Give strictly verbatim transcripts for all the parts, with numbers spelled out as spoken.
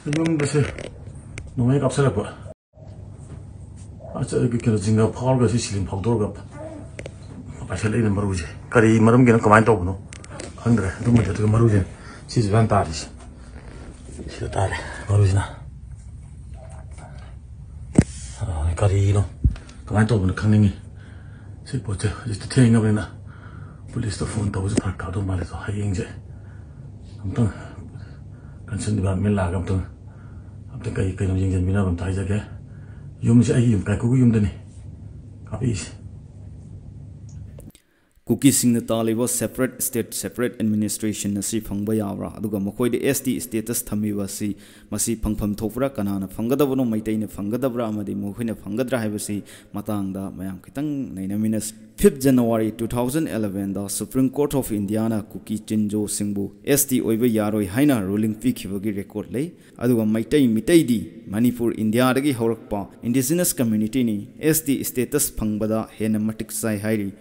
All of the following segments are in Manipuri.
ꯌꯨꯝꯗꯁꯦ ꯅꯣꯡꯃꯩ ꯀꯥꯞꯁꯤꯜꯂꯛꯄ꯫ ꯑꯆ-, ꯀꯩꯅꯣ, ꯖꯤꯡꯒ ꯐꯥꯎꯔꯒ ꯁꯤ ꯁꯤꯂꯤꯡ ꯐꯥꯎꯗꯣꯔꯒ ꯄꯥꯏꯁꯤꯜꯂꯛꯏꯅ ꯃꯔꯨꯁꯦ꯫ ꯀꯔꯤ ꯃꯔꯝꯒꯤꯅꯣ, ꯀꯃꯥꯏꯅ ꯇꯧꯕꯅꯣ ꯈꯪꯗ꯭ꯔꯦ꯫ ꯑꯗꯨꯝꯕꯗꯤ ꯑꯗꯨꯒ ꯃꯔꯨꯁꯦ ꯁꯤꯁꯨ ꯐꯖꯅ ꯇꯥꯔꯤꯁꯦ꯫ ꯁꯤꯗ ꯇꯥꯔꯦ ꯃꯔꯨꯁꯤꯅ꯫ ꯑ, ꯀꯔꯤꯅꯣ, ꯀꯃꯥꯏꯅ ꯇꯧꯕꯅꯣ ꯈꯪꯅꯤꯡꯉꯤ꯫ ꯁꯤ ꯄꯣꯠꯁꯦ ꯍꯧꯖꯤꯛꯇꯤ ꯊꯦꯡꯉꯕꯅꯤꯅ ꯄꯨꯂꯤꯁꯇ ꯐꯣꯟ ꯇꯧꯕꯁꯨ ꯐꯔꯛ ꯇꯥꯗꯧ ꯃꯥꯜꯂꯦ꯫ ꯑꯗꯣ ꯍꯌꯦꯡꯁꯦ ꯑꯝꯇꯪ ꯀꯟꯁꯔꯟ ꯗꯤꯄꯥꯔꯠꯃꯦꯟ ꯂꯥꯛꯑꯒ ꯑꯝꯇꯪ, ꯑꯝꯇꯪ ꯀꯩ ꯀꯩꯅꯣ ꯌꯦꯡꯁꯤꯟꯕꯤꯅꯕ ꯑꯝꯇ ꯍꯥꯏꯖꯒꯦ꯫ ꯌꯨꯝꯁꯦ ꯑꯩꯒꯤ ꯌꯨꯝ, ꯀꯥꯏꯀꯨꯒꯤ ꯌꯨꯝꯗꯅꯤ ꯀꯥꯞꯄꯛꯏꯁꯦ꯫ ꯀꯨꯀꯤꯁꯤꯡꯅ ꯇꯥꯜꯂꯤꯕ separate state, separate administration ꯑꯁꯤ ꯐꯪꯕ ꯌꯥꯕ꯭ꯔꯥ? ꯑꯗꯨꯒ ꯃꯈꯣꯏꯗ S T status ꯊꯝꯃꯤꯕ ꯑꯁꯤ, ꯃꯁꯤ ꯐꯪꯐꯝ ꯊꯣꯛꯄ꯭ꯔꯥ? ꯀꯅꯥꯅ ꯐꯪꯒꯗꯕꯅꯣ? ꯃꯩꯇꯩꯅ ꯐꯪꯒꯗꯕ꯭ꯔꯥ ꯑꯃꯗꯤ ꯃꯈꯣꯏꯅ ꯐꯪꯒꯗ꯭ꯔꯥ ꯍꯥꯏꯕꯁꯤ ꯃꯇꯥꯡꯗ ꯃꯌꯥꯝ ꯈꯤꯇꯪ ꯅꯩꯅꯃꯤꯟꯅꯁꯤ꯫ Fifth January two thousand eleven the Supreme Court of India ꯅ ꯀꯨꯀꯤ ꯆꯤꯟꯖꯣꯁꯤꯡꯕꯨ S T ꯑꯣꯏꯕ ꯌꯥꯔꯣꯏ ꯍꯥꯏꯅ ruling ꯄꯤꯈꯤꯕꯒꯤ record ꯂꯩ꯫ ꯑꯗꯨꯒ ꯃꯩꯇꯩ, ꯃꯤꯇꯩꯗꯤ ꯃꯅꯤꯄꯨꯔ, ꯏꯟꯗꯤꯌꯥꯗꯒꯤ ꯍꯧꯔꯛꯄ indigenous community ꯅꯤ꯫ S T status ꯐꯪꯕꯗ ꯍꯦꯟꯅ ꯃꯇꯤꯛ ꯆꯥꯏ ꯍꯥꯏꯔꯤ꯫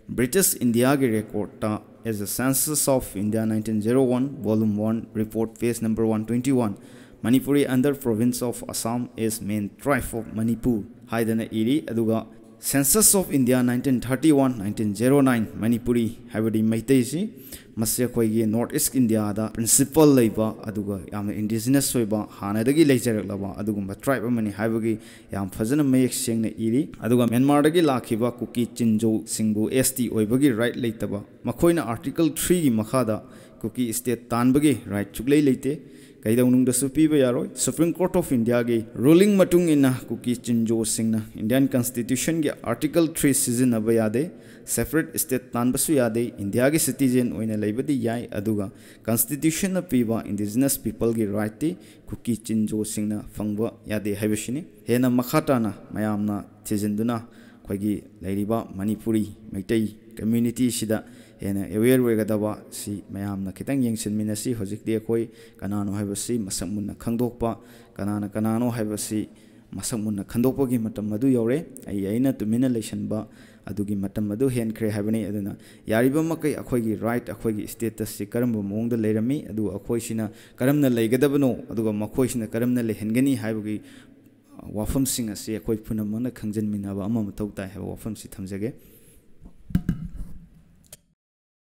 ꯕ꯭ꯔꯤꯇꯤꯁ ꯏꯟꯗꯤꯌꯥꯒꯤ ꯔꯦꯀꯣꯔꯠꯇ As a Census of India nineteen zero one, Volume one, Report, page number one twenty one, Manipuri under province of Assam as main tribe of Manipur ꯍꯥꯏꯗꯅ ꯏꯔꯤ꯫ ꯑꯗꯨꯒ Census of India nineteen thirty one, nineteen zero nine, Manipuri ꯍꯥꯏꯕꯗꯤ ꯃꯩꯇꯩꯁꯤ, ꯃꯁꯤ ꯑꯩꯈꯣꯏꯒꯤ North East ꯏꯟꯗꯤꯌꯥꯗ principal ꯂꯩꯕ, ꯑꯗꯨꯒ ꯌꯥꯝꯅ indigenous ꯑꯣꯏꯕ, ꯍꯥꯟꯅꯗꯒꯤ ꯂꯩꯖꯔꯛꯂꯕ ꯑꯗꯨꯒꯨꯝꯕ tribe ꯑꯃꯅꯤ ꯍꯥꯏꯕꯒꯤ ꯌꯥꯝ ꯐꯖꯅ ꯃꯌꯦꯛ ꯁꯦꯡꯅ ꯏꯔꯤ꯫ ꯑꯗꯨꯒ ꯃ꯭ꯌꯥꯟꯃꯥꯔꯗꯒꯤ ꯂꯥꯛꯈꯤꯕ ꯀꯨꯀꯤ ꯆꯤꯟꯖꯣꯁꯤꯡꯕꯨ S T ꯑꯣꯏꯕꯒꯤ right ꯂꯩꯇꯕ, ꯃꯈꯣꯏꯅ Article three ꯒꯤ ꯃꯈꯥꯗ ꯀꯨꯀꯤ state ꯇꯥꯟꯕꯒꯤ right ꯁꯨꯛꯂꯩ ꯂꯩꯇꯦ, ꯀꯩꯗꯧꯅꯨꯡꯗꯁꯨ ꯄꯤꯕ ꯌꯥꯔꯣꯏ꯫ Supreme Court of India ꯒꯤ ruling ꯃꯇꯨꯡ ꯏꯟꯅ ꯀꯨꯀꯤ ꯆꯤꯟꯖꯣꯁꯤꯡꯅ Indian Constitution ꯒꯤ Article three ꯁꯤꯖꯤꯟꯅꯕ ꯌꯥꯗꯦ, separate state ꯇꯥꯟꯕꯁꯨ ꯌꯥꯗꯦ, ꯏꯟꯗꯤꯌꯥꯒꯤ citizen ꯑꯣꯏꯅ ꯂꯩꯕꯗꯤ ꯌꯥꯏ, ꯑꯗꯨꯒ Constitution ꯅ ꯄꯤꯕ indigenous people ꯒꯤ right ꯇꯤ ꯀꯨꯀꯤ ꯆꯤꯟꯖꯣꯁꯤꯡꯅ ꯐꯪꯕ ꯌꯥꯗꯦ ꯍꯥꯏꯕꯁꯤꯅꯤ꯫ ꯍꯦꯟꯅ ꯃꯈꯥ ꯇꯥꯅ ꯃꯌꯥꯝꯅ ꯊꯤꯖꯤꯟꯗꯨꯅ ꯑꯩꯈꯣꯏꯒꯤ ꯂꯩꯔꯤꯕ ꯃꯅꯤꯄꯨꯔꯤ ꯃꯩꯇꯩ community ꯁꯤꯗ ꯍꯦꯟꯅ aware ꯑꯣꯏꯒꯗꯕ ꯁꯤ ꯃꯌꯥꯝꯅ ꯈꯤꯇꯪ ꯌꯦꯡꯁꯤꯟꯃꯤꯟꯅꯁꯤ꯫ ꯍꯧꯖꯤꯛꯇꯤ ꯑꯩꯈꯣꯏ ꯀꯅꯥꯅꯣ ꯍꯥꯏꯕꯁꯤ ꯃꯁꯛ ꯃꯨꯟꯅ ꯈꯪꯗꯣꯛꯄ, ꯀꯅꯥꯅ ꯀꯅꯥꯅꯣ ꯍꯥꯏꯕꯁꯤ ꯃꯁꯛ ꯃꯨꯟꯅ ꯈꯟꯗꯣꯛꯄꯒꯤ ꯃꯇꯝ ꯑꯗꯨ ꯌꯧꯔꯦ꯫ ꯑꯩ ꯑꯩꯅ ꯇꯨꯃꯤꯟꯅ ꯂꯩꯁꯟꯕ ꯑꯗꯨꯒꯤ ꯃꯇꯝ ꯑꯗꯨ ꯍꯦꯟꯈ꯭ꯔꯦ ꯍꯥꯏꯕꯅꯤ꯫ ꯑꯗꯨꯅ ꯌꯥꯔꯤꯕ ꯃꯈꯩ ꯑꯩꯈꯣꯏꯒꯤ ꯔꯥꯏꯠ, ꯑꯩꯈꯣꯏꯒꯤ ꯁ꯭ꯇꯦꯇꯁꯁꯤ ꯀꯔꯝꯕ ꯃꯑꯣꯡꯗ ꯂꯩꯔꯝꯃꯤ, ꯑꯗꯨꯒ ꯑꯩꯈꯣꯏꯁꯤꯅ ꯀꯔꯝꯅ ꯂꯩꯒꯗꯕꯅꯣ, ꯑꯗꯨꯒ ꯃꯈꯣꯏꯁꯤꯅ ꯀꯔꯝꯅ ꯂꯩꯍꯟꯒꯅꯤ ꯍꯥꯏꯕꯒꯤ ꯋꯥꯐꯝꯁꯤꯡ ꯑꯁꯤ ꯑꯩꯈꯣꯏ ꯄꯨꯝꯅꯃꯛꯅ ꯈꯪꯖꯤꯟꯃꯤꯟꯅꯕ ꯑꯃ ꯃꯊꯧ ꯇꯥꯏ ꯍꯥꯏꯕ ꯋꯥꯐꯝꯁꯤ ꯊꯝꯖꯒꯦ꯫